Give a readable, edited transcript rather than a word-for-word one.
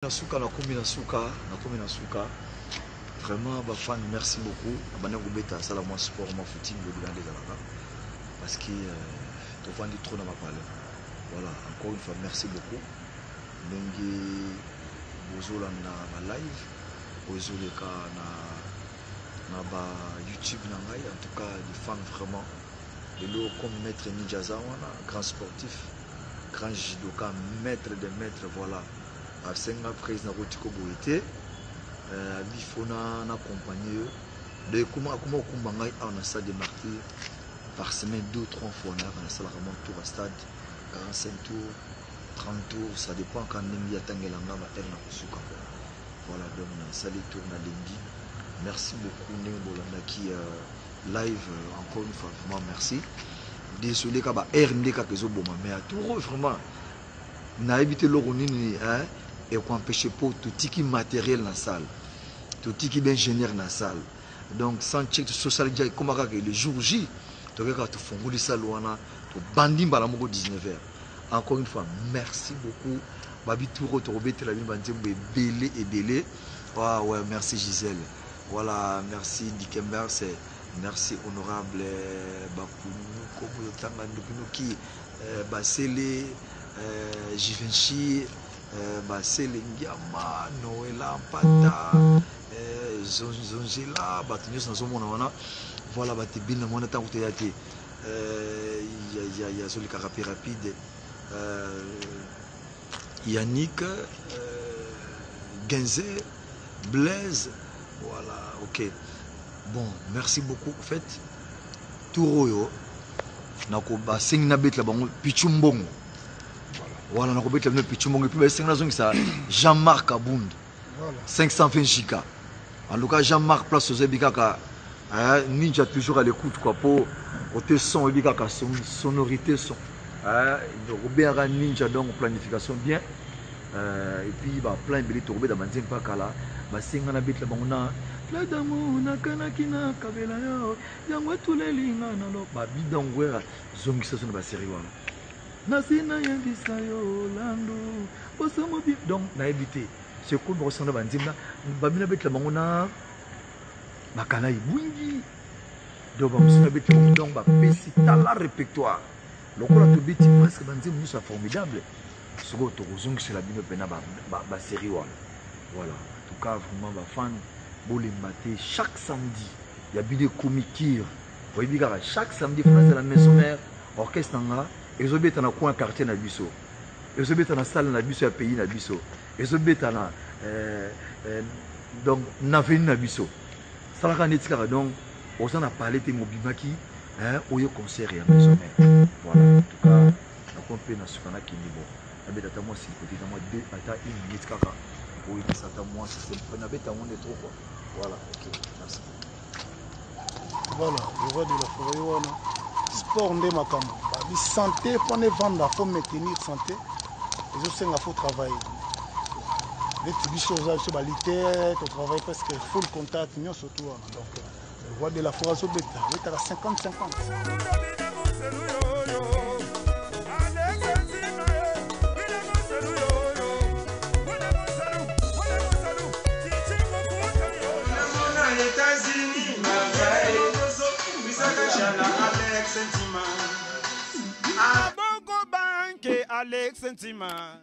Na suka nakomi na suka nakomi na suka vraiment ba fan merci beaucoup nabandi kobeta asala mwa sport mwa footing lobi nde ezalaka parce que euh, tovandi trop na bapale voilà encore une fois merci beaucoup ndenge bozolanda ba live oyo ezoleka na na ba youtube na ngai en tout cas les fans vraiment lelo comme maître ninja aza wana grand sportif grand judoka maître de maître voilà asenga prise na kotiko boye te euh, abi faut na na accompagner yo donc ekoma akoma kokumba ngai awa na stade de martyr par semaine deux trois fois nayaka nasalaka mwa tour à stade 45 tours 30 tours ça dépend ka ndenge atangela nga ba heure na kosuka quoi voilà donc nasali tour nalembi merci beaucoup ndenge bolandaki euh, live euh, encore une fois vraiment merci désolé ka ba heure nde kaka ezoboma mais à tour vraiment nayebi te eloko nini hein, ekoempêche mpo totiki matériel na salle totiki baingénieur na salle donc sans check tosali dia ekoma kaka le jour j toke kaka tofongoli salle wana tobandi mbala moko 19 heures encore une fois merci beaucoup babi tour oyo tokobetela bino banzembo ebele ebele ah, ouais, merci gisèle voilà merci dikembers merci honorable bakunu komo yotanga ndokinuki euh, basele euh, Givenchy euh, basele ngiama noela mpata euh, zonzela bato nyonso nazomona wana voilà bato ebele na mona ntango toya te euh, ya zoleka rapide rapide euh, Yannick euh, Genze Blaise voilà ok bon merci beaucoup en fait tour oyo nako basengi nabetela bango pichu mbongo wana nakobetela bino pichu mbongo epuis basengi nazongisa jean marc abund 520 giga en tout cas jean marc place ozebi kaka eh, ninja toujours à l'écoute quoi po côté son oyebi kaka son, sonorité son eh, obengaka ninja donc planification bien euh, et puis ba plein ebele tokobeta banzembo mpa kala basenga nabetela bango na ladamu nakanaki nakabela yo yango etuleli nga na lo babidango ya zongisa so na baserie wana nasi nayebisa yo landu bosomo bi donc nayebi te sekomi bakosanga banzembo babi nabetela bango na bakala ebwingi donc bamosusu nabetela bango donc bapesi tala répertoire lokola tobeti presque banzembo nyonso ya formidable sikoyo tokozongisela bino mpena baserie wana voilà en tout cas vraiment bafan bolemba te chaque samedi ya bino ekomi kire oyebi kaka chaque samedi france la maison mère orchestre na nga ezobeta na coin quartier na biso ezobeta na salle na biso ya pays na biso ezobeta na euh, euh, donc na avenue na biso salaka neti kaka donc oza na palais te mobimaki oye concert ya maison mère voilà en tout cas nakomi mpe na suka nakende bon nabeta ata mwa silikote ata mwa deux ata une minute kaka oyebisa ata mwa système nabeta yango nde trop quoi voilà ok merci. Voilà, le roi de la forêt wana sport nde makambo babi santé mpona evanda fo maintenir santé ezosenga fo travailler neti biso oza biso balite totravaille presque full contact nyonso tu wana donc le roi de la forêt azobeta abetaka 50 50. Alex Ntima.